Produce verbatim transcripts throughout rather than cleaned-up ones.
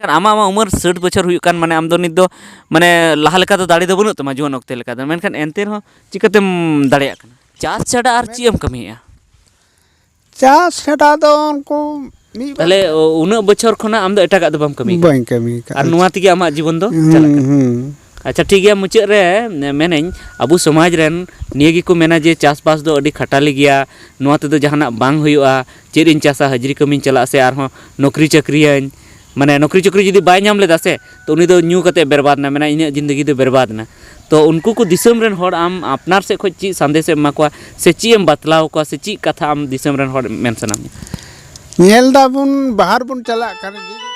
ᱟᱢᱟᱜ ᱢᱟ ᱩᱢᱮᱨ ᱥᱟᱹᱴ ᱵᱚᱪᱷᱚᱨ ᱦᱩᱭᱩᱜ ᱠᱟᱱ, ᱢᱟᱱᱮ ᱟᱢ ᱫᱚ ᱱᱤᱛ ᱫᱚ, ᱢᱟᱱᱮ ᱞᱟᱦᱟ ᱞᱮᱠᱟ ᱫᱚ ᱫᱟᱲᱮ ᱫᱚ ᱵᱟᱹᱱᱩᱜ ᱛᱟᱢᱟ ᱡᱩᱣᱟᱹᱱ ᱚᱠᱛᱮ ᱞᱮᱠᱟ ᱫᱚ, ᱢᱮᱱᱠᱷᱟᱱ ᱮᱱᱛᱮ ᱨᱮᱦᱚᱸ ᱪᱤᱠᱟᱹᱛᱮᱢ ᱫᱟᱲᱮᱭᱟᱜ ᱠᱟᱱᱟ? ᱪᱟᱥ ᱪᱷᱟᱰᱟ ᱟᱨ ᱪᱮᱫ ᱮᱢ ᱠᱟᱹᱢᱤᱭᱮᱫᱼᱟ? ᱪᱟᱥ ᱪᱷᱟᱰᱟ ᱫᱚ ᱩᱱᱠᱩ ᱢᱤᱫ ᱵᱟᱨ ᱛᱟᱦᱞᱮ, ᱚ, ᱩᱱᱟᱹᱜ ᱵᱚᱪᱷᱚᱨ ᱠᱷᱚᱱᱟᱜ ᱟᱢ ᱫᱚ ᱮᱴᱟᱜᱟᱜ ᱫᱚ ᱵᱟᱢ ᱠᱟᱹᱢᱤ ᱠᱟᱱᱟ? ᱵᱟᱹᱧ ᱠᱟᱹᱢᱤ ᱠᱟᱜᱼᱟ᱾ ᱟᱨ ᱱᱚᱣᱟ ᱛᱮᱜᱮ ᱟᱢᱟᱜ ᱡᱤᱵᱚᱱ ᱫᱚ ᱦᱩᱸ, ᱪᱟᱞᱟᱜ ᱠᱟᱱᱟ? ᱦᱩᱸ᱾ ᱟᱪᱪᱷᱟ, ᱴᱷᱤᱠ ᱜᱮᱭᱟ, ᱢᱩᱪᱟᱹᱫ ᱨᱮ ᱢᱮᱱᱟᱹᱧ, ᱟᱵᱚ ᱥᱚᱢᱟᱡᱽ ᱨᱮᱱ ᱱᱤᱭᱟᱹ ᱜᱮᱠᱚ ᱢᱮᱱᱟ ᱡᱮ ᱪᱟᱥᱵᱟᱥ ᱫᱚ ᱟᱹᱰᱤ ᱠᱷᱟᱴᱟᱞᱤ ᱜᱮᱭᱟ, ᱱᱚᱣᱟ ᱛᱮᱫᱚ ᱡᱟᱦᱟᱱᱟᱜ ᱵᱟᱝ ᱦᱩᱭᱩᱜᱼᱟ, ᱪᱮᱫ ᱤᱧ ᱪᱟᱥᱟ, ᱦᱟᱹᱡᱨᱤ ᱠᱟᱹᱢᱤᱧ ᱪᱟᱞᱟᱜᱼᱟ ᱥᱮ ᱟᱨᱦᱚᱸ ᱱᱚᱠᱨᱤ ᱪᱟᱹᱠᱨᱤᱭᱟᱹᱧ, ᱢᱟᱱᱮ ᱱᱚᱠᱨᱤ ᱪᱟᱹᱠᱨᱤ ᱡᱩᱫᱤ ᱵᱟᱭ ᱧᱟᱢ ᱞᱮᱫᱟ ᱥᱮ, ᱛᱚ ᱩᱱᱤ ᱫᱚ ᱧᱩ ᱠᱟᱛᱮ ᱵᱮᱨᱵᱟᱫ ᱮᱱᱟ, ᱢᱮᱱᱟ ᱤᱧᱟᱹᱜ ᱡᱤᱱᱫᱮᱜᱤ ᱫᱚ ᱵᱮᱨᱵᱟᱫ ᱮᱱᱟ᱾ ᱛᱚ ᱩᱱᱠᱩ ᱠᱚ ᱫᱤᱥᱚᱢ ᱨᱮᱱ ᱦᱚᱲ ᱟᱢ ᱟᱯᱱᱟᱨ ᱥᱮᱫ ᱠᱷᱚᱱ ᱪᱮᱫ ᱥᱟᱸᱫᱮᱥ ᱮᱢ ᱮᱢᱟ ᱠᱚᱣᱟ ᱥᱮ ᱪᱮᱫ ᱮᱢ ᱵᱟᱛᱞᱟᱣ ᱠᱚᱣᱟ ᱥᱮ ᱪᱮᱫ ᱠᱟᱛᱷᱟ ᱟᱢ ᱫᱤᱥᱚᱢ ᱨᱮᱱ ᱦᱚᱲ ᱢᱮᱱ ᱥᱟᱱᱟ ᱢᱮᱭᱟ? ᱧᱮᱞ ᱫᱟᱵᱚᱱ ᱵᱟᱦᱟᱨ ᱵᱚᱱ ᱪᱟᱞᱟᱜ ᱠᱟᱱ ᱜᱮ᱾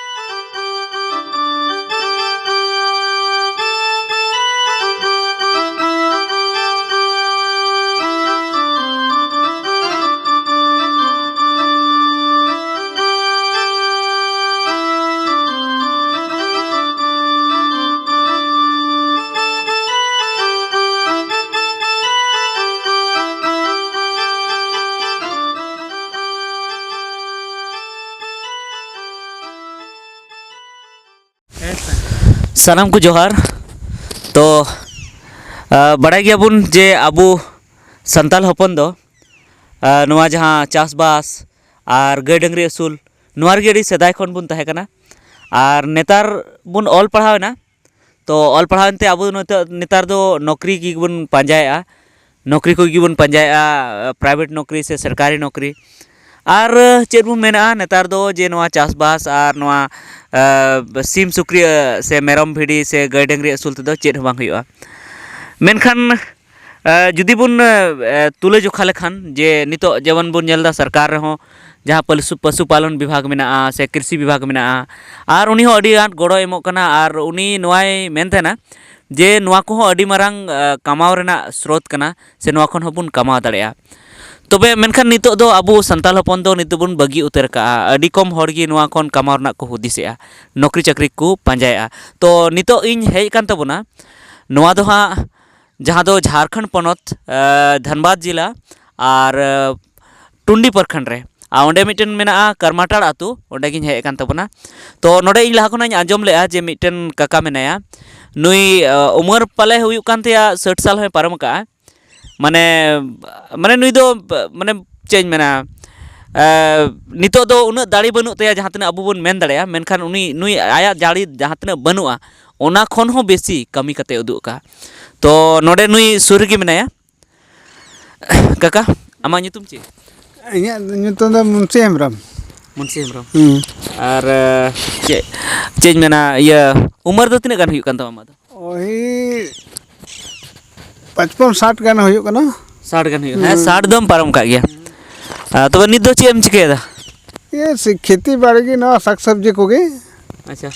ᱥᱟᱱᱟᱢ ᱠᱚ ᱡᱚᱦᱟᱨ᱾ ᱛᱚ, ᱟ, ᱵᱟᱲᱟᱭ ᱜᱮᱭᱟᱵᱚᱱ ᱡᱮ ᱟᱵᱚ ᱥᱟᱱᱛᱟᱲ ᱦᱚᱯᱚᱱ ᱫᱚ, ᱟ, ᱱᱚᱣᱟ ᱡᱟᱦᱟᱸ ᱪᱟᱥᱵᱟᱥ ᱟᱨ ᱜᱟᱹᱭ ᱰᱟᱹᱝᱨᱤ ᱟᱹᱥᱩᱞ, ᱱᱚᱣᱟ ᱨᱮᱜᱮ ᱟᱹᱰᱤ ᱥᱮᱫᱟᱭ ᱠᱷᱚᱱ ᱵᱚᱱ ᱛᱟᱦᱮᱸ ᱠᱟᱱᱟ᱾ ᱟᱨ ᱱᱮᱛᱟᱨ ᱵᱚᱱ ᱚᱞ ᱯᱟᱲᱦᱟᱣ ᱮᱱᱟ, ᱛᱚ ᱚᱞ ᱯᱟᱲᱦᱟᱣ ᱮᱱᱛᱮ ᱟᱵᱚ ᱱᱤᱛᱚᱜ, ᱱᱮᱛᱟᱨ ᱫᱚ ᱱᱚᱠᱨᱤ ᱜᱮᱵᱚᱱ ᱯᱟᱸᱡᱟᱭᱮᱫᱼᱟ, ᱱᱚᱠᱨᱤ ᱠᱚᱜᱮ ᱵᱚᱱ ᱯᱟᱸᱡᱟᱭᱮᱫᱼᱟ, private ᱱᱚᱠᱨᱤ ᱥᱮ ᱥᱚᱨᱠᱟᱨᱤ ᱱᱚᱠᱨᱤ᱾ ᱟᱨ ᱪᱮᱫ ᱵᱚᱱ ᱢᱮᱱᱟ, ᱱᱮᱛᱟᱨ ᱫᱚ ᱡᱮ ᱱᱚᱣᱟ ᱪᱟᱥᱵᱟᱥ ᱟᱨ ᱱᱚᱣᱟ, ᱮ, ᱥᱤᱢ ᱥᱩᱠᱨᱤ, ᱮ, ᱥᱮ ᱢᱮᱨᱚᱢ ᱵᱷᱤᱰᱤ ᱥᱮ ᱜᱟᱹᱭ ᱰᱟᱹᱝᱨᱤ ᱟᱹᱥᱩᱞ ᱛᱮᱫᱚ ᱪᱮᱫ ᱦᱚᱸ ᱵᱟᱝ ᱦᱩᱭᱩᱜᱼᱟ᱾ ᱢᱮᱱᱠᱷᱟᱱ, ᱮ, ᱡᱩᱫᱤ ᱵᱚᱱ, ᱮ, ᱛᱩᱞᱟᱹ ᱡᱚᱠᱷᱟ ᱞᱮᱠᱷᱟᱱ, ᱡᱮ ᱱᱤᱛᱚᱜ ᱡᱮᱢᱚᱱ ᱵᱚᱱ ᱧᱮᱞ ᱮᱫᱟ ᱥᱚᱨᱠᱟᱨ ᱨᱮᱦᱚᱸ ᱡᱟᱦᱟᱸ ᱯᱟᱹᱥᱩ-, ᱯᱚᱥᱩ ᱯᱟᱞᱚᱱ ᱵᱤᱵᱷᱟᱜᱽ ᱢᱮᱱᱟᱜᱼᱟ ᱥᱮ ᱠᱨᱤᱥᱤ ᱵᱤᱵᱷᱟᱜᱽ ᱢᱮᱱᱟᱜᱼᱟ, ᱟᱨ ᱩᱱᱤ ᱦᱚᱸ ᱟᱹᱰᱤ ᱟᱸᱴ ᱜᱚᱲᱚᱭ ᱮᱢᱚᱜ ᱠᱟᱱᱟ᱾ ᱟᱨ ᱩᱱᱤ ᱱᱚᱣᱟᱭ ᱢᱮᱱ ᱛᱟᱦᱮᱱᱟ ᱡᱮ ᱱᱚᱣᱟ ᱠᱚᱦᱚᱸ ᱟᱹᱰᱤ ᱢᱟᱨᱟᱝ, ᱮ, ᱠᱟᱢᱟᱣ ᱨᱮᱱᱟᱜ ᱥᱨᱳᱛ ᱠᱟᱱᱟ ᱥᱮ ᱱᱚᱣᱟ ᱠᱷᱚᱱ ᱦᱚᱸᱵᱚᱱ ᱠᱟᱢᱟᱣ ᱫᱟᱲᱮᱭᱟᱜᱼᱟ᱾ ᱛᱚᱵᱮ ᱢᱮᱱᱠᱷᱟᱱ ᱱᱤᱛᱚᱜ ᱫᱚ ᱟᱵᱚ ᱥᱟᱱᱛᱟᱲ ᱦᱚᱯᱚᱱ ᱫᱚ ᱱᱤᱛᱚᱜ ᱵᱚᱱ ᱵᱟᱹᱜᱤ ᱩᱛᱟᱹᱨ ᱠᱟᱜᱼᱟ᱾ ᱟᱹᱰᱤ ᱠᱚᱢ ᱦᱚᱲ ᱜᱮ ᱱᱚᱣᱟ ᱠᱷᱚᱱ ᱠᱟᱢᱟᱣ ᱨᱮᱱᱟᱜ ᱠᱚ ᱦᱩᱫᱤᱥᱮᱜᱼᱟ, ᱱᱚᱠᱨᱤ ᱪᱟᱹᱠᱨᱤ ᱠᱚ ᱯᱟᱸᱡᱟᱭᱮᱜᱼᱟ᱾ ᱛᱚ ᱱᱤᱛᱚᱜ ᱤᱧ ᱦᱮᱡ ᱟᱠᱟᱱ ᱛᱟᱵᱚᱱᱟ, ᱱᱚᱣᱟ ᱫᱚ ᱦᱟᱸᱜ ᱡᱟᱦᱟᱸ ᱫᱚ ᱡᱷᱟᱲᱠᱷᱚᱸᱰ ᱯᱚᱱᱚᱛ, ᱮ, ᱫᱷᱟᱱᱵᱟᱫᱽ ᱡᱮᱞᱟ ᱟᱨ, ᱮ, ᱴᱩᱱᱰᱤ ᱯᱨᱚᱠᱷᱚᱸᱰ ᱨᱮ᱾ ᱟᱨ ᱚᱸᱰᱮ ᱢᱤᱫᱴᱮᱱ ᱢᱮᱱᱟᱜᱼᱟ ᱠᱟᱨᱢᱟᱴᱟᱲ ᱟᱹᱛᱩ, ᱚᱸᱰᱮ ᱜᱤᱧ ᱦᱮᱡ ᱟᱠᱟᱱ ᱛᱟᱵᱚᱱᱟ᱾ ᱛᱚ ᱱᱚᱰᱮ ᱤᱧ ᱞᱟᱦᱟ ᱠᱷᱚᱱᱟᱜ ᱤᱧ ᱟᱸᱡᱚᱢ ᱞᱮᱜᱼᱟ ᱡᱮ ᱢᱤᱫᱴᱮᱱ ᱠᱟᱠᱟ ᱢᱮᱱᱟᱭᱟ, ᱱᱩᱭ ᱩᱢᱮᱨ ᱯᱟᱞᱮ ᱦᱩᱭᱩᱜ ᱠᱟᱱ ᱛᱟᱭᱟ ᱥᱟᱹᱴ ᱥᱟᱞ ᱦᱚᱸᱭ ᱯᱟᱨᱚᱢ ᱟᱠᱟᱫᱼᱟ᱾ ᱢᱟᱱᱮ ᱢᱟᱱᱮ ᱱᱩᱭ ᱫᱚ ᱢᱟᱱᱮ ᱪᱮᱫ ᱤᱧ ᱢᱮᱱᱟ, ᱱᱤᱛᱚᱜ ᱫᱚ ᱩᱱᱟᱹᱜ ᱫᱟᱲᱮ ᱵᱟᱹᱱᱩᱜ ᱛᱟᱭᱟ ᱡᱟᱦᱟᱸ ᱛᱤᱱᱟᱹᱜ ᱟᱵᱚ ᱵᱚᱱ ᱢᱮᱱ ᱫᱟᱲᱮᱭᱟᱜᱼᱟ, ᱢᱮᱱᱠᱷᱟᱱ ᱩᱱᱤ ᱱᱩᱭ ᱟᱭᱟᱜ ᱫᱟᱲᱮ ᱡᱟᱦᱟᱸ ᱛᱤᱱᱟᱹᱜ ᱵᱟᱹᱱᱩᱜᱼᱟ, ᱚᱱᱟ ᱠᱷᱚᱱ ᱦᱚᱸ ᱵᱮᱥᱤ ᱠᱟᱹᱢᱤ ᱠᱟᱛᱮ ᱩᱫᱩᱜ ᱟᱠᱟᱫᱼᱟ᱾ ᱛᱚ ᱱᱚᱰᱮ ᱱᱩᱭ ᱥᱩᱨ ᱨᱮᱜᱮ ᱢᱮᱱᱟᱭᱟ᱾ ᱠᱟᱠᱟ, ᱟᱢᱟᱜ ᱧᱩᱛᱩᱢ ᱪᱮᱫ? ᱤᱧᱟᱹᱜ ᱧᱩᱛᱩᱢ ᱫᱚ ᱢᱩᱱᱥᱤ ᱦᱮᱢᱵᱨᱚᱢ᱾ ᱢᱩᱱᱥᱤ ᱦᱮᱢᱵᱨᱚᱢ᱾ ᱦᱩᱸ᱾ ᱟᱨ ᱪᱮᱫ ᱪᱮᱫ ᱤᱧ ᱢᱮᱱᱟ, ᱤᱭᱟᱹ, ᱩᱢᱮᱨ ᱫᱚ ᱛᱤᱱᱟᱹᱜ ᱜᱟᱱ ᱦᱩᱭᱩᱜ ᱠᱟᱱ ᱛᱟᱢᱟ ᱟᱢᱟᱜ ᱫᱚ? ᱳᱭ ᱯᱟᱸᱪᱯᱚᱱ ᱥᱟᱴ ᱜᱟᱱ ᱦᱩᱭᱩᱜ ᱠᱟᱱᱟ᱾ ᱥᱟᱴ ᱜᱟᱱ ᱦᱩᱭᱩᱜᱼᱟ᱾ ᱦᱮᱸ, ᱦᱩᱸ᱾ ᱥᱟᱴ ᱫᱚᱢ ᱯᱟᱨᱚᱢ ᱠᱟᱜ ᱜᱮᱭᱟ᱾ ᱟᱨ ᱛᱚᱵᱮ ᱱᱤᱛ ᱫᱚ ᱪᱮᱫ ᱮᱢ ᱪᱤᱠᱟᱹᱭᱮᱫᱟ? ᱤᱭᱟᱹ, ᱥᱤ-, ᱠᱷᱮᱛᱤ ᱵᱟᱲᱜᱮ, ᱱᱚᱣᱟ ᱥᱟᱠ ᱥᱚᱵᱽᱡᱤ ᱠᱚᱜᱮ᱾ ᱟᱪᱪᱷᱟ᱾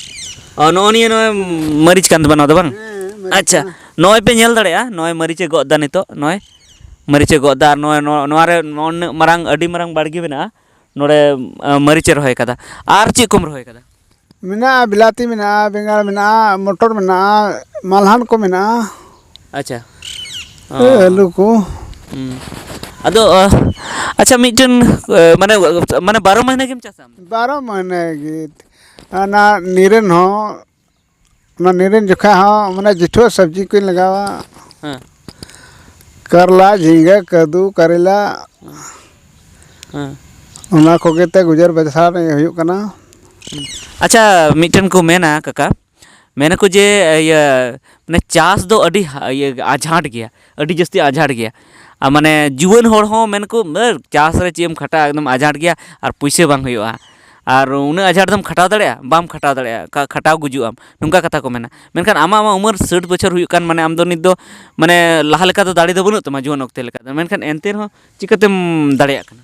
ᱚ, ᱱᱚᱜᱼᱚ ᱱᱤᱭᱟᱹ ᱱᱚᱜᱼᱚᱭ ᱢᱟᱹᱨᱤᱪ ᱠᱟᱱ ᱛᱟᱵᱮᱱᱟ ᱫᱚ ᱵᱟᱝ? ᱦᱮᱸ, ᱢᱟᱹᱨᱤᱪ ᱟᱪᱪᱷᱟ᱾ ᱠᱟᱱᱟ᱾ ᱱᱚᱜᱼᱚᱭ ᱯᱮ ᱧᱮᱞ ᱫᱟᱲᱮᱭᱟᱜᱼᱟ, ᱱᱚᱜᱼᱚᱭ ᱢᱟᱹᱨᱤᱪ ᱮ ᱜᱚᱫ ᱮᱫᱟ ᱱᱤᱛᱚᱜ, ᱱᱚᱜᱼᱚᱭ ᱢᱟᱹᱨᱤᱪ ᱮ ᱜᱚᱫ ᱮᱫᱟ᱾ ᱟᱨ ᱱᱚᱣᱟ, ᱱᱚᱣᱟ, ᱱᱚᱣᱟ ᱨᱮ ᱱᱩᱱᱟᱹᱜ ᱢᱟᱨᱟᱝ, ᱟᱹᱰᱤ ᱢᱟᱨᱟᱝ ᱵᱟᱲᱜᱮ ᱢᱮᱱᱟᱜᱼᱟ, ᱱᱚᱰᱮ, ᱟ, ᱢᱟᱹᱨᱤᱪ ᱮ ᱨᱚᱦᱚᱭ ᱠᱟᱫᱟ᱾ ᱟᱨ ᱪᱮᱫ ᱠᱚᱢ ᱨᱚᱦᱚᱭ ᱠᱟᱫᱟ? ᱢᱮᱱᱟᱜᱼᱟ, ᱵᱤᱞᱟᱹᱛᱤ ᱢᱮᱱᱟᱜᱼᱟ, ᱵᱮᱸᱜᱟᱲ ᱢᱮᱱᱟᱜᱼᱟ, ᱢᱚᱴᱚᱨ ᱢᱮᱱᱟᱜᱼᱟ, ᱢᱟᱞᱦᱟᱱ ᱠᱚ ᱢᱮᱱᱟᱜᱼᱟ᱾ ᱟᱪᱪᱷᱟ᱾ ᱚ᱾ ᱟᱹᱞᱩ ᱠᱚ᱾ ᱦᱩᱸ᱾ ᱟᱫᱚ, ᱟ, ᱟᱪᱪᱷᱟ, ᱢᱤᱫᱴᱮᱱ, ᱟ, ᱢᱟᱱᱮ, ᱢᱟᱱᱮ ᱵᱟᱨᱚ ᱢᱟᱹᱦᱱᱟᱹ ᱜᱮᱢ ᱪᱟᱥᱟ ᱟᱢ ᱫᱚ? ᱵᱟᱨᱚ ᱢᱟᱹᱦᱱᱟᱹ ᱜᱮ᱾ ᱚᱱᱟ ᱱᱤᱨᱚᱱ ᱦᱚᱸ, ᱚᱱᱟ ᱱᱤᱨᱚᱱ ᱡᱚᱠᱷᱟ ᱦᱚᱸ, ᱢᱟᱱᱮ, ᱡᱮᱴᱷᱩᱣᱟᱹ ᱥᱚᱵᱽᱡᱤ ᱠᱚᱧ ᱞᱟᱜᱟᱣᱟ᱾ ᱦᱮᱸ᱾ ᱠᱟᱨᱞᱟ, ᱡᱷᱤᱸᱜᱟᱹ, ᱠᱟᱹᱫᱩ, ᱠᱟᱨᱮᱞᱟ᱾ ᱦᱮᱸ᱾ ᱚᱱᱟ ᱠᱚᱜᱮ ᱛᱮ ᱜᱩᱡᱟᱹᱨ ᱵᱟᱥᱟ ᱦᱩᱭᱩᱜ ᱠᱟᱱᱟ᱾ ᱦᱩᱸ᱾ ᱟᱪᱪᱷᱟ, ᱢᱤᱫᱴᱮᱱ ᱠᱚ ᱢᱮᱱᱟ ᱠᱟᱠᱟ, ᱢᱮᱱᱟᱠᱚ ᱡᱮ, ᱤᱭᱟᱹ, ᱢᱟᱱᱮ ᱪᱟᱥ ᱫᱚ ᱟᱹᱰᱤ ᱦᱟ-, ᱤᱭᱟᱹ, ᱟᱡᱷᱟᱴ ᱜᱮᱭᱟ, ᱟᱹᱰᱤ ᱡᱟᱹᱥᱛᱤ ᱟᱡᱷᱟᱴ ᱜᱮᱭᱟ᱾ ᱟᱨ ᱢᱟᱱᱮ ᱡᱩᱣᱟᱹᱱ ᱦᱚᱲ ᱦᱚᱸ ᱢᱮᱱᱟᱠᱚ, "ᱮ, ᱪᱟᱥ ᱨᱮ ᱪᱮᱫ ᱮᱢ ᱠᱷᱟᱴᱟᱜᱼᱟ, ᱮᱠᱫᱚᱢ ᱟᱡᱷᱟᱴ ᱜᱮᱭᱟ ᱟᱨ ᱯᱩᱭᱥᱟᱹ ᱵᱟᱝ ᱦᱩᱭᱩᱜᱼᱟ᱾ ᱟᱨ ᱩᱱᱟᱹᱜ ᱟᱡᱷᱟᱴ ᱫᱚᱢ ᱠᱷᱟᱴᱟᱣ ᱫᱟᱲᱮᱭᱟᱜᱼᱟ? ᱵᱟᱢ ᱠᱷᱟᱴᱟᱣ ᱫᱟᱲᱮᱭᱟᱜᱼᱟ, ᱠᱷᱟ-, ᱠᱷᱟᱴᱟᱣ ᱜᱩᱡᱩᱜ ᱟᱢ", ᱱᱚᱝᱠᱟ ᱠᱟᱛᱷᱟ ᱠᱚ ᱢᱮᱱᱟ᱾ ᱢᱮᱱᱠᱷᱟᱱ ᱟᱢᱟᱜ ᱢᱟ ᱩᱢᱮᱨ ᱥᱟᱹᱴ ᱵᱚᱪᱷᱚᱨ ᱦᱩᱭᱩᱜ ᱠᱟᱱ, ᱢᱟᱱᱮ ᱟᱢ ᱫᱚ ᱱᱤᱛ ᱫᱚ, ᱢᱟᱱᱮ ᱞᱟᱦᱟ ᱞᱮᱠᱟ ᱫᱚ ᱫᱟᱲᱮ ᱫᱚ ᱵᱟᱹᱱᱩᱜ ᱛᱟᱢᱟ ᱡᱩᱣᱟᱹᱱ ᱚᱠᱛᱮ ᱞᱮᱠᱟ ᱫᱚ, ᱢᱮᱱᱠᱷᱟᱱ ᱮᱱᱛᱮ ᱨᱮᱦᱚᱸ ᱪᱤᱠᱟᱹᱛᱮᱢ ᱫᱟᱲᱮᱭᱟᱜ ᱠᱟᱱᱟ?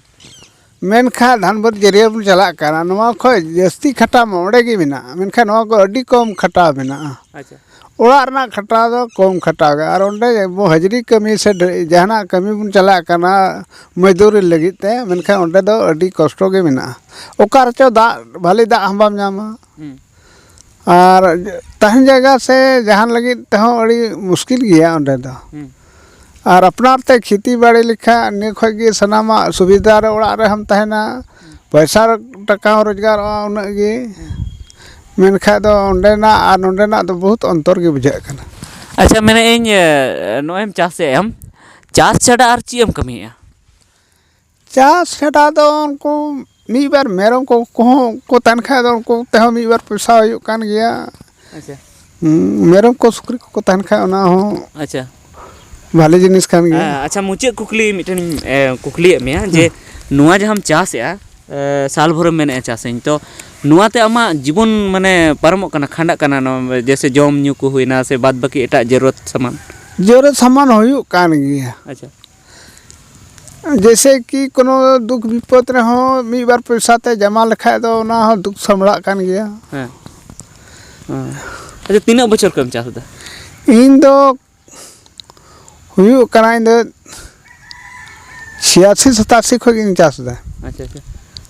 ᱢᱮᱱᱠᱷᱟᱱ ᱫᱷᱟᱱ ᱵᱟᱹᱫᱽ ᱡᱟᱹᱨᱤᱭᱟᱹ ᱵᱚᱱ ᱪᱟᱞᱟᱜ ᱠᱟᱱᱟ, ᱱᱚᱣᱟ ᱠᱷᱚᱡ ᱡᱟᱹᱥᱛᱤ ᱠᱷᱟᱴᱟᱣ ᱢᱟ ᱚᱸᱰᱮ ᱜᱮ ᱢᱮᱱᱟᱜᱼᱟ, ᱢᱮᱱᱠᱷᱟᱱ ᱱᱚᱣᱟ ᱠᱚ ᱟᱹᱰᱤ ᱠᱚᱢ ᱠᱷᱟᱴᱟᱣ ᱢᱮᱱᱟᱜᱼᱟ᱾ ᱟᱪᱪᱷᱟ᱾ ᱚᱲᱟᱜ ᱨᱮᱱᱟᱜ ᱠᱷᱟᱴᱟᱣ ᱫᱚ ᱠᱚᱢ ᱠᱷᱟᱴᱟᱣ ᱜᱮ, ᱟᱨ ᱚᱸᱰᱮ ᱟᱵᱚ ᱦᱟᱡᱽᱨᱤ ᱠᱟᱹᱢᱤ ᱥᱮ ᱰᱷᱮ-, ᱡᱟᱦᱟᱱᱟᱜ ᱠᱟᱹᱢᱤ ᱵᱚᱱ ᱪᱟᱞᱟᱜ ᱠᱟᱱᱟ ᱢᱚᱡᱫᱩᱨᱤ ᱞᱟᱹᱜᱤᱫ ᱛᱮ, ᱢᱮᱱᱠᱷᱟᱱ ᱚᱸᱰᱮ ᱫᱚ ᱟᱹᱰᱤ ᱠᱚᱥᱴᱚ ᱜᱮ ᱢᱮᱱᱟᱜᱼᱟ᱾ ᱚᱠᱟ ᱨᱮᱪᱚ ᱫᱟᱜ, ᱵᱷᱟᱞᱮ ᱫᱟᱜ ᱦᱚᱸ ᱵᱟᱢ ᱧᱟᱢᱟ᱾ ᱦᱩᱸ᱾ ᱟᱨ ᱛᱟᱦᱮᱱ ᱡᱟᱭᱜᱟ ᱥᱮ ᱡᱟᱦᱟᱱ ᱞᱟᱹᱜᱤᱫ ᱛᱮᱦᱚᱸ ᱟᱹᱰᱤ ᱢᱩᱥᱠᱤᱞ ᱜᱮᱭᱟ ᱚᱸᱰᱮ ᱫᱚ᱾ ᱦᱩᱸ᱾ ᱟᱨ ᱟᱯᱱᱟᱨ ᱛᱮ ᱠᱷᱮᱛᱤ ᱵᱟᱲᱤ ᱞᱮᱠᱷᱟᱱ ᱱᱤᱭᱟᱹ ᱠᱷᱚᱡ ᱜᱮ ᱥᱟᱱᱟᱢᱟᱜ ᱥᱩᱵᱤᱫᱷᱟ ᱨᱮ ᱚᱲᱟᱜ ᱨᱮᱦᱚᱸᱢ ᱛᱟᱦᱮᱱᱟ, ᱯᱚᱭᱥᱟ ᱴᱟᱠᱟ ᱦᱚᱸ ᱨᱳᱡᱽᱜᱟᱨᱚᱜᱼᱟ ᱩᱱᱟᱹᱜ ᱜᱮ᱾ ᱢᱮᱱᱠᱷᱟᱡ ᱫᱚ ᱚᱸᱰᱮᱱᱟᱜ ᱟᱨ ᱱᱚᱸᱰᱮᱱᱟᱜ ᱫᱚ ᱵᱚᱦᱩᱛ ᱚᱱᱛᱚᱨ ᱜᱮ ᱵᱩᱡᱷᱟᱹᱜ ᱠᱟᱱᱟ᱾ ᱟᱪᱪᱷᱟ, ᱢᱮᱱᱮᱫ ᱟᱹᱧ, ᱮ, ᱱᱚᱜᱼᱚᱭ ᱮᱢ ᱪᱟᱥᱮᱫ ᱟᱢ, ᱪᱟᱥ ᱪᱷᱟᱰᱟ ᱟᱨ ᱪᱮᱫ ᱮᱢ ᱠᱟᱹᱢᱤᱭᱮᱫᱼᱟ? ᱪᱟᱥ ᱪᱷᱟᱰᱟ ᱫᱚ ᱩᱱᱠᱩ ᱢᱤᱫ ᱵᱟᱨ ᱢᱮᱨᱚᱢ ᱠᱚ, ᱠᱚᱦᱚᱸ ᱠᱚ ᱛᱟᱦᱮᱱ ᱠᱷᱟᱡ ᱫᱚ ᱩᱱᱠᱩ ᱛᱮᱦᱚᱸ ᱢᱤᱫ ᱵᱟᱨ ᱯᱚᱭᱥᱟ ᱦᱩᱭᱩᱜ ᱠᱟᱱ ᱜᱮᱭᱟ᱾ ᱟᱪᱪᱷᱟ᱾ ᱦᱩᱸ, ᱢᱮᱨᱚᱢ ᱠᱚ ᱥᱩᱠᱨᱤ ᱠᱚᱠᱚ ᱛᱟᱦᱮᱱ ᱠᱷᱟᱡ ᱚᱱᱟ ᱦᱚᱸ ᱟᱪᱪᱷᱟ᱾ ᱵᱷᱟᱞᱮ ᱡᱤᱱᱤᱥ ᱠᱟᱱ ᱜᱮᱭᱟ᱾ ᱦᱮᱸ, ᱟᱪᱪᱷᱟ, ᱢᱩᱪᱟᱹᱫ ᱠᱩᱠᱞᱤ ᱢᱤᱫᱴᱮᱱ ᱤᱧ, ᱮ, ᱠᱩᱠᱞᱤᱭᱮᱫ ᱢᱮᱭᱟ ᱡᱮ ᱦᱩᱸ᱾ ᱱᱚᱣᱟ ᱡᱟᱦᱟᱸᱢ ᱪᱟᱥᱮᱜᱼᱟ, ᱮ, ᱥᱟᱞ ᱵᱷᱳᱨᱮᱢ ᱢᱮᱱᱮᱫᱼᱟ ᱪᱟᱥᱟᱹᱧ, ᱛᱚ ᱱᱚᱣᱟᱛᱮ ᱟᱢᱟᱜ ᱡᱤᱵᱚᱱ ᱢᱟᱱᱮ ᱯᱟᱨᱚᱢᱚᱜ ᱠᱟᱱᱟ, ᱠᱷᱟᱸᱰᱟᱜ ᱠᱟᱱᱟ, ᱱᱚᱣᱟ ᱡᱮᱭᱥᱮ ᱡᱚᱢ ᱧᱩ ᱠᱚ ᱦᱩᱭᱱᱟ ᱥᱮ ᱵᱟᱫ ᱵᱟᱹᱠᱤ ᱮᱴᱟᱜ ᱡᱟᱹᱨᱩᱲᱟᱛ ᱥᱟᱢᱟᱱ? ᱡᱟᱹᱨᱩᱲᱟᱛ ᱥᱟᱢᱟᱱ ᱦᱩᱭᱩᱜ ᱠᱟᱱ ᱜᱮᱭᱟ᱾ ᱟᱪᱪᱷᱟ᱾ ᱡᱮᱭᱥᱮ ᱠᱤ ᱠᱳᱱᱳ ᱫᱩᱠ ᱵᱤᱯᱚᱫ ᱨᱮᱦᱚᱸ ᱢᱤᱫ ᱵᱟᱨ ᱯᱚᱭᱥᱟ ᱛᱮ ᱡᱟᱢᱟ ᱞᱮᱠᱷᱟᱡ ᱫᱚ ᱚᱱᱟ ᱦᱚᱸ ᱫᱩᱠ ᱥᱟᱢᱲᱟᱜ ᱠᱟᱱ ᱜᱮᱭᱟ᱾ ᱦᱮᱸ᱾ ᱦᱮᱸ᱾ ᱟᱪᱪᱷᱟ, ᱛᱤᱱᱟᱹᱜ ᱵᱚᱪᱷᱚᱨ ᱠᱷᱚᱱᱮᱢ ᱪᱟᱥ ᱮᱫᱟ? ᱤᱧ ᱫᱚ ᱦᱩᱭᱩᱜ ᱠᱟᱱᱟ, ᱤᱧ ᱫᱚ ᱪᱷᱤᱭᱟᱥᱤ ᱥᱟᱛᱟᱥᱤ ᱠᱷᱚᱱ ᱜᱤᱧ ᱪᱟᱥ ᱮᱫᱟ᱾ ᱟᱪᱪᱷᱟ, ᱟᱪᱪᱷᱟ᱾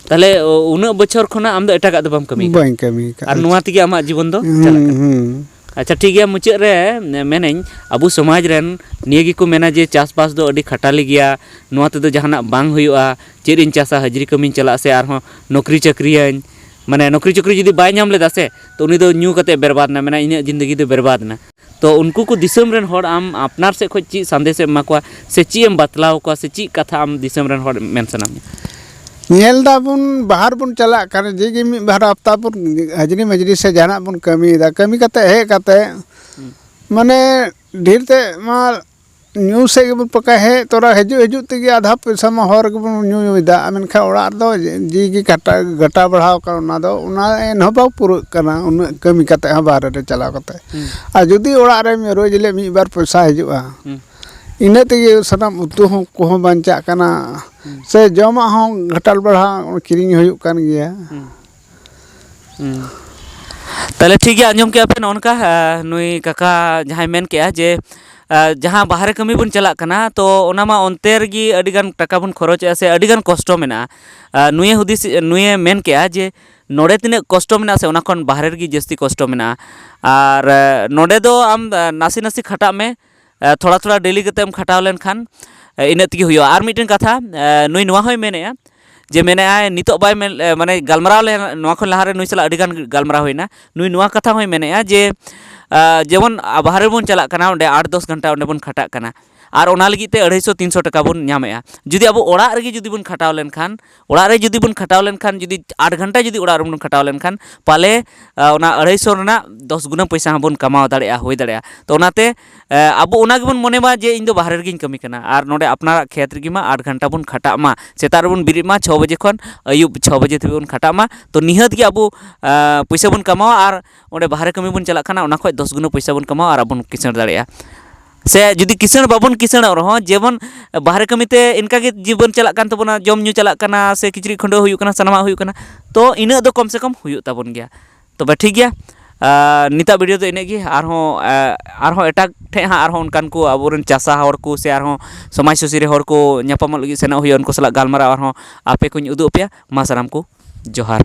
ᱛᱟᱦᱞᱮ ᱩᱱᱟᱹᱜ ᱵᱚᱪᱷᱚᱨ ᱠᱷᱚᱱᱟᱜ ᱟᱢ ᱫᱚ ᱮᱴᱟᱜᱟᱜ ᱫᱚ ᱵᱟᱢ ᱠᱟᱹᱢᱤ ᱠᱟᱫᱟ? ᱵᱟᱹᱧ ᱠᱟᱹᱢᱤ ᱠᱟᱫᱟ᱾ ᱟᱨ ᱱᱚᱣᱟ ᱛᱮᱜᱮ ᱟᱢᱟᱜ ᱡᱤᱵᱚᱱ ᱫᱚ ᱦᱩᱸ, ᱪᱟᱞᱟᱜ ᱠᱟᱱᱟ? ᱦᱩᱸ᱾ ᱟᱪᱪᱷᱟ, ᱴᱷᱤᱠ ᱜᱮᱭᱟ, ᱢᱩᱪᱟᱹᱫ ᱨᱮ ᱢᱮᱱᱟᱹᱧ, ᱟᱵᱚ ᱥᱚᱢᱟᱡᱽ ᱨᱮᱱ ᱱᱤᱭᱟᱹ ᱜᱮᱠᱚ ᱢᱮᱱᱟ ᱡᱮ ᱪᱟᱥᱵᱟᱥ ᱫᱚ ᱟᱹᱰᱤ ᱠᱷᱟᱴᱟᱞᱤ ᱜᱮᱭᱟ, ᱱᱚᱣᱟ ᱛᱮᱫᱚ ᱡᱟᱦᱟᱱᱟᱜ ᱵᱟᱝ ᱦᱩᱭᱩᱜᱼᱟ, ᱪᱮᱫ ᱤᱧ ᱪᱟᱥᱟ, ᱦᱟᱹᱡᱨᱤ ᱠᱟᱹᱢᱤᱧ ᱪᱟᱞᱟᱜᱼᱟ ᱥᱮ ᱟᱨᱦᱚᱸ ᱱᱚᱠᱨᱤ ᱪᱟᱹᱠᱨᱤᱭᱟᱹᱧ? ᱢᱟᱱᱮ ᱱᱚᱠᱨᱤ ᱪᱟᱹᱠᱨᱤ ᱡᱩᱫᱤ ᱵᱟᱭ ᱧᱟᱢ ᱞᱮᱫᱟ ᱥᱮ, ᱛᱚ ᱩᱱᱤ ᱫᱚ ᱧᱩ ᱠᱟᱛᱮ ᱵᱮᱨᱵᱟᱫ ᱮᱱᱟ, ᱢᱮᱱᱟ ᱤᱧᱟᱹᱜ ᱡᱤᱱᱫᱮᱜᱤ ᱫᱚ ᱵᱮᱨᱵᱟᱫ ᱮᱱᱟ᱾ ᱛᱚ ᱩᱱᱠᱩ ᱠᱚ ᱫᱤᱥᱚᱢ ᱨᱮᱱ ᱦᱚᱲ ᱟᱢ ᱟᱯᱱᱟᱨ ᱥᱮᱫ ᱠᱷᱚᱱ ᱪᱮᱫ ᱥᱟᱸᱫᱮᱥ ᱮᱢ ᱮᱢᱟ ᱠᱚᱣᱟ ᱥᱮ ᱪᱮᱫ ᱮᱢ ᱵᱟᱛᱞᱟᱣ ᱠᱚᱣᱟ ᱥᱮ ᱪᱮᱫ ᱠᱟᱛᱷᱟ ᱟᱢ ᱫᱤᱥᱚᱢ ᱨᱮᱱ ᱦᱚᱲ ᱢᱮᱱ ᱥᱟᱱᱟ ᱢᱮᱭᱟ? ᱧᱮᱞ ᱫᱟᱵᱚᱱ ᱵᱟᱦᱟᱨ ᱵᱚᱱ ᱪᱟᱞᱟᱜ ᱠᱟᱱᱟ, ᱡᱮ ᱜᱮ ᱢᱤᱫ ᱵᱟᱨ ᱦᱟᱯᱛᱟ ᱵᱚᱱ ᱦᱟᱡᱽᱨᱤ ᱢᱟᱡᱽᱨᱤ ᱥᱮ ᱡᱟᱦᱟᱱᱟᱜ ᱵᱚᱱ ᱠᱟᱹᱢᱤᱭᱮᱫᱟ, ᱠᱟᱹᱢᱤ ᱠᱟᱛᱮ ᱦᱮᱡ ᱠᱟᱛᱮ ᱦᱩᱸ᱾ ᱢᱟᱱᱮ ᱰᱷᱮᱨ ᱛᱮ ᱢᱟ ᱧᱩ ᱥᱮᱫ ᱜᱮᱵᱚᱱ ᱯᱟᱠᱟᱭᱟ, ᱦᱮᱡ ᱛᱚᱨᱟ ᱦᱤᱡᱩᱜ ᱦᱤᱡᱩᱜ ᱛᱮᱜᱮ ᱟᱫᱷᱟ ᱯᱚᱭᱥᱟ ᱢᱟ ᱦᱚᱨ ᱨᱮᱜᱮ ᱵᱚᱱ ᱧᱩᱭᱮᱫᱟ, ᱢᱮᱱᱠᱷᱟᱱ ᱚᱲᱟᱜ ᱨᱮᱫᱚ ᱡᱤᱣᱤ ᱜᱮ ᱠᱟᱴᱟ ᱜᱟᱴᱟ ᱵᱟᱲᱦᱟᱣ ᱠᱟᱱᱟ, ᱚᱱᱟ ᱫᱚ ᱚᱱᱟ ᱮᱱᱦᱚᱸ ᱵᱟᱝ ᱯᱩᱨᱟᱹᱜ ᱠᱟᱱᱟ ᱩᱱᱟᱹᱜ ᱠᱟᱹᱢᱤ ᱠᱟᱛᱮ ᱦᱚᱸ ᱵᱟᱦᱨᱮ ᱨᱮ ᱪᱟᱞᱟᱣ ᱠᱟᱛᱮ᱾ ᱦᱩᱸ᱾ ᱟᱨ ᱡᱩᱫᱤ ᱚᱲᱟᱜ ᱨᱮ ᱨᱳᱡᱽ ᱦᱤᱞᱳᱜ ᱢᱤᱫ ᱵᱟᱨ ᱯᱚᱭᱥᱟ ᱦᱤᱡᱩᱜᱼᱟ, ᱦᱩᱸ᱾ ᱤᱱᱟᱹ ᱛᱮᱜᱮ ᱥᱟᱱᱟᱢ ᱩᱛᱩ ᱦᱚᱸ ᱠᱚᱦᱚᱸ ᱵᱟᱧᱪᱟᱜ ᱠᱟᱱᱟ, ᱦᱩᱸ᱾ ᱥᱮ ᱡᱚᱢᱟᱜ ᱦᱚᱸ ᱜᱷᱟᱴᱟᱞ ᱵᱟᱲᱦᱟ ᱠᱤᱨᱤᱧ ᱦᱩᱭᱩᱜ ᱠᱟᱱ ᱜᱮᱭᱟ᱾ ᱦᱩᱸ᱾ ᱦᱩᱸ᱾ ᱛᱟᱦᱞᱮ ᱴᱷᱤᱠ ᱜᱮᱭᱟ, ᱟᱸᱡᱚᱢ ᱠᱮᱜᱼᱟ ᱯᱮ ᱱᱚᱜᱼᱚ ᱱᱚᱝᱠᱟ, ᱮ, ᱱᱩᱭ ᱠᱟᱠᱟ ᱡᱟᱦᱟᱸᱭ ᱢᱮᱱ ᱠᱮᱜᱼᱟ ᱡᱮ, ᱮ, ᱡᱟᱦᱟᱸ ᱵᱟᱦᱨᱮ ᱠᱟᱹᱢᱤ ᱵᱚᱱ ᱪᱟᱞᱟᱜ ᱠᱟᱱᱟ, ᱛᱚ ᱚᱱᱟ ᱢᱟ ᱚᱱᱛᱮ ᱨᱮᱜᱮ ᱟᱹᱰᱤ ᱜᱟᱱ ᱴᱟᱠᱟ ᱵᱚᱱ ᱠᱷᱚᱨᱚᱪᱮᱜᱼᱟ ᱥᱮ ᱟᱹᱰᱤ ᱜᱟᱱ ᱠᱚᱥᱴᱚ ᱢᱮᱱᱟᱜᱼᱟ᱾ ᱮ, ᱱᱩᱭᱮ ᱦᱩᱫᱤᱥ, ᱱᱩᱭᱮ ᱢᱮᱱ ᱠᱮᱜᱼᱟ ᱡᱮ ᱱᱚᱰᱮ ᱛᱤᱱᱟᱹᱜ ᱠᱚᱥᱴᱚ ᱢᱮᱱᱟᱜᱼᱟ ᱥᱮ ᱚᱱᱟ ᱠᱷᱚᱱ ᱵᱟᱦᱨᱮ ᱨᱮᱜᱮ ᱡᱟᱹᱥᱛᱤ ᱠᱚᱥᱴᱚ ᱢᱮᱱᱟᱜᱼᱟ᱾ ᱟᱨ, ᱮ, ᱱᱚᱰᱮ ᱫᱚ ᱟᱢ, ᱮ, ᱱᱟᱥᱮ ᱱᱟᱥᱮ ᱠᱷᱟᱴᱟᱜ ᱢᱮ, ᱛᱷᱚᱲᱟ ᱛᱷᱚᱲᱟ ᱰᱮᱞᱤ ᱠᱟᱛᱮᱢ ᱠᱷᱟᱴᱟᱣ ᱞᱮᱱᱠᱷᱟᱱ ᱤᱱᱟᱹᱜ ᱛᱮᱜᱮ ᱦᱩᱭᱩᱜᱼᱟ᱾ ᱟᱨ ᱢᱤᱫᱴᱮᱱ ᱠᱟᱛᱷᱟ, ᱱᱩᱭ ᱱᱚᱣᱟ ᱦᱚᱸᱭ ᱢᱮᱱᱮᱫᱼᱟ ᱡᱮ, ᱢᱮᱱᱮᱫᱼᱟᱭ ᱱᱤᱛᱚᱜ ᱵᱟᱭ ᱢᱮᱱ, ᱢᱟᱱᱮ ᱜᱟᱞᱢᱟᱨᱟᱣ ᱞᱮᱱ, ᱱᱚᱣᱟ ᱠᱷᱚᱱ ᱞᱟᱦᱟᱨᱮ ᱱᱩᱭ ᱥᱟᱞᱟᱜ ᱟᱹᱰᱤᱜᱟᱱ ᱜᱟᱞᱢᱟᱨᱟᱣ ᱦᱩᱭᱱᱟ᱾ ᱱᱩᱭ ᱱᱚᱣᱟ ᱠᱟᱛᱷᱟ ᱦᱚᱸᱭ ᱢᱮᱱᱮᱫᱼᱟ ᱡᱮ, ᱡᱮᱢᱚᱱ ᱵᱟᱦᱨᱮ ᱵᱚᱱ ᱪᱟᱞᱟᱜ ᱠᱟᱱᱟ, ᱚᱸᱰᱮ ᱟᱴ ᱫᱚᱥ ᱜᱷᱚᱱᱴᱟ ᱚᱸᱰᱮ ᱵᱚᱱ ᱠᱷᱟᱴᱟᱜ ᱠᱟᱱᱟ, ᱟᱨ ᱚᱱᱟ ᱞᱟᱹᱜᱤᱫ ᱛᱮ ᱟᱹᱲᱟᱹᱭᱥᱚ ᱛᱤᱱᱥᱚ ᱴᱟᱠᱟ ᱵᱚᱱ ᱧᱟᱢᱮᱫᱼᱟ᱾ ᱡᱩᱫᱤ ᱟᱵᱚ ᱚᱲᱟᱜ ᱨᱮᱜᱮ ᱡᱩᱫᱤ ᱵᱚᱱ ᱠᱷᱟᱴᱟᱣ ᱞᱮᱱᱠᱷᱟᱱ, ᱚᱲᱟᱜ ᱨᱮ ᱡᱩᱫᱤ ᱵᱚᱱ ᱠᱷᱟᱴᱟᱣ ᱞᱮᱱᱠᱷᱟᱱ, ᱡᱩᱫᱤ ᱟᱴ ᱜᱷᱚᱱᱴᱟ ᱡᱩᱫᱤ ᱚᱲᱟᱜ ᱨᱮᱵᱚᱱ ᱠᱷᱟᱴᱟᱣ ᱞᱮᱱᱠᱷᱟᱱ, ᱯᱟᱞᱮ ᱚᱱᱟ ᱟᱹᱲᱟᱹᱭᱥᱚ ᱨᱮᱱᱟᱜ ᱫᱚᱥ ᱜᱩᱱᱟᱹ ᱯᱚᱭᱥᱟ ᱦᱚᱸᱵᱚᱱ ᱠᱟᱢᱟᱣ ᱫᱟᱲᱮᱭᱟᱜᱼᱟ, ᱦᱩᱭ ᱫᱟᱲᱮᱭᱟᱜᱼᱟ᱾ ᱛᱚ ᱚᱱᱟᱛᱮ ᱟᱵᱚ ᱚᱱᱟ ᱜᱮᱵᱚᱱ ᱢᱚᱱᱮ ᱢᱟ ᱡᱮ ᱤᱧ ᱫᱚ ᱵᱟᱦᱨᱮ ᱨᱮᱜᱮᱧ ᱠᱟᱹᱢᱤ ᱠᱟᱱᱟ, ᱟᱨ ᱱᱚᱰᱮ ᱟᱯᱱᱟᱨᱟᱜ ᱠᱷᱮᱛ ᱨᱮᱜᱮ ᱢᱟ ᱟᱴ ᱜᱷᱚᱱᱴᱟ ᱵᱚᱱ ᱠᱷᱟᱴᱟᱜ ᱢᱟ, ᱥᱮᱛᱟᱜ ᱨᱮᱵᱚᱱ ᱵᱮᱨᱮᱫ ᱢᱟ ᱪᱷᱚ ᱵᱟᱡᱮ ᱠᱷᱚᱱ ᱟᱹᱭᱩᱵ ᱪᱷᱚ ᱵᱟᱡᱮ ᱫᱷᱟᱹᱵᱤᱡ ᱵᱚᱱ ᱠᱷᱟᱴᱟᱜ ᱢᱟ᱾ ᱛᱚ ᱱᱤᱦᱟᱹᱛ ᱜᱮ ᱟᱵᱚ ᱯᱚᱭᱥᱟ ᱵᱚᱱ ᱠᱟᱢᱟᱣᱟ, ᱟᱨ ᱚᱸᱰᱮ ᱵᱟᱦᱨᱮ ᱠᱟᱹᱢᱤ ᱵᱚᱱ ᱪᱟᱞᱟᱜ ᱠᱟᱱᱟ, ᱚᱱᱟ ᱠᱷᱚᱱ ᱫᱚᱥ ᱜᱩᱱᱟᱹ ᱯᱚᱭᱥᱟ ᱵᱚᱱ ᱠᱟᱢᱟᱣᱟ ᱟᱨ ᱟᱵᱚ ᱵᱚᱱ ᱠᱤᱥᱟᱹᱬ ᱫᱟᱲᱮᱭᱟᱜᱼᱟ᱾ ᱥᱮ ᱡᱩᱫᱤ ᱠᱤᱥᱟᱹᱬ ᱵᱟᱵᱚᱱ ᱠᱤᱥᱟᱹᱬᱚᱜ ᱨᱮᱦᱚᱸ, ᱡᱮᱢᱚᱱ ᱵᱟᱦᱨᱮ ᱠᱟᱹᱢᱤᱛᱮ ᱤᱱᱠᱟᱜᱮ ᱡᱤᱵᱚᱱ ᱪᱟᱞᱟᱜ ᱠᱟᱱ ᱛᱟᱵᱚᱱᱟ, ᱡᱚᱢ ᱧᱩ ᱪᱟᱞᱟᱜ ᱠᱟᱱᱟ, ᱥᱮ ᱠᱤᱪᱨᱤᱡ ᱠᱷᱟᱹᱰᱩᱣᱟᱹ ᱦᱩᱭᱩᱜ ᱠᱟᱱᱟ, ᱥᱟᱱᱟᱢᱟᱜ ᱦᱩᱭᱩᱜ ᱠᱟᱱᱟ, ᱛᱚ ᱤᱱᱟᱹᱜ ᱫᱚ ᱠᱚᱢ ᱥᱮ ᱠᱚᱢ ᱦᱩᱭᱩᱜ ᱛᱟᱵᱚᱱ ᱜᱮᱭᱟ᱾ ᱛᱚᱵᱮ ᱴᱷᱤᱠ ᱜᱮᱭᱟ, ᱱᱤᱛᱟᱜ ᱵᱷᱤᱰᱤᱭᱳ ᱫᱚ ᱤᱱᱟᱹᱜ ᱜᱮ᱾ ᱟᱨᱦᱚᱸ ᱟᱨᱦᱚᱸ ᱮᱴᱟᱜ ᱴᱷᱮᱡ ᱦᱟᱸᱜ ᱟᱨᱦᱚᱸ ᱚᱱᱠᱟᱱ ᱠᱚ ᱟᱵᱚᱨᱮᱱ ᱪᱟᱥᱟ ᱦᱚᱲ ᱠᱚ ᱥᱮ ᱟᱨᱦᱚᱸ ᱥᱚᱢᱟᱡᱽ ᱥᱩᱥᱟᱹᱨᱤᱭᱟᱹ ᱦᱚᱲ ᱠᱚ ᱧᱟᱯᱟᱢᱚᱜ ᱞᱟᱹᱜᱤᱫ ᱥᱮᱱᱚᱜ ᱦᱩᱭᱩᱜᱼᱟ, ᱩᱱᱠᱩ ᱥᱟᱞᱟᱜ ᱜᱟᱞᱢᱟᱨᱟᱣ ᱟᱨᱦᱚᱸ ᱟᱯᱮ ᱠᱚᱧ ᱩᱫᱩᱜ ᱟᱯᱮᱭᱟ᱾ ᱢᱟ ᱥᱟᱱᱟᱢ ᱠᱚ ᱡᱚᱦᱟᱨ᱾